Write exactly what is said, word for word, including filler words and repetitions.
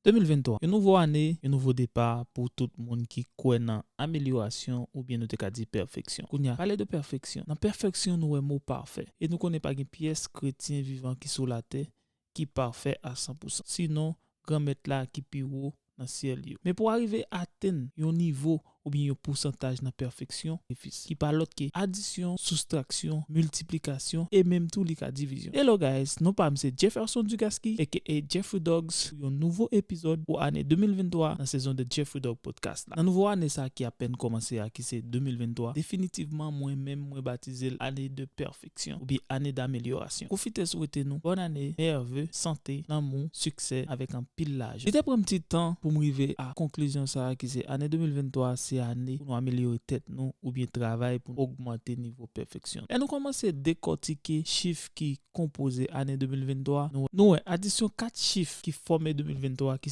De mil venntwa, yon nouvo ane, yon nouvo depa pou tout moun ki kwè nan amelyorasyon oubyen nou te ka di pèfeksyon. Kounye a, pale de pèfeksyon. Nan pèfeksyon, nou wè mo pafè. E nou konnen pa gen pyès kretyen vivan ki sou latè ki pafè a san pou san. Sinon, Granmèt la ki pi wo nan syèl yo. Men pou w arive atenn yon nivo oubyen yon pousantaj nan pèfeksyon, sakrifis, ki pa lòt ke adisyon, soustraksyon, miltiplikasyon, e menm tou li ka divizyon. Hello guys, non pa m se Jefferson Dugasky, aka Jeffrey Dogs, pou yon nouvo epizòd pou ane de mil venntwa nan sezon de Jeffrey Dog Podcast la. Nan nouvo ane sa ki apèn kòmanse a, ki se de mil venntwa, definitivman mwen menm mwen batize l ane de pèfeksyon oubyen ane d'amelyorasyon. Pwofite swete nou bòn ane, mève, sante, lanmou, siksè avèk anpil lajan. Li te pran m ti tan pou m rive a konklizyon sa a ki se ane de mil venntwa se ane pou nou amelyore tèt nou oubyen travay pou nou ogmante nivo pèfeksyon. Lè nou kòmanse dekòtike chif ki konpoze ane de mil venntwa, nou, nou wè adisyon kat chif ki fòme de mil venntwa ki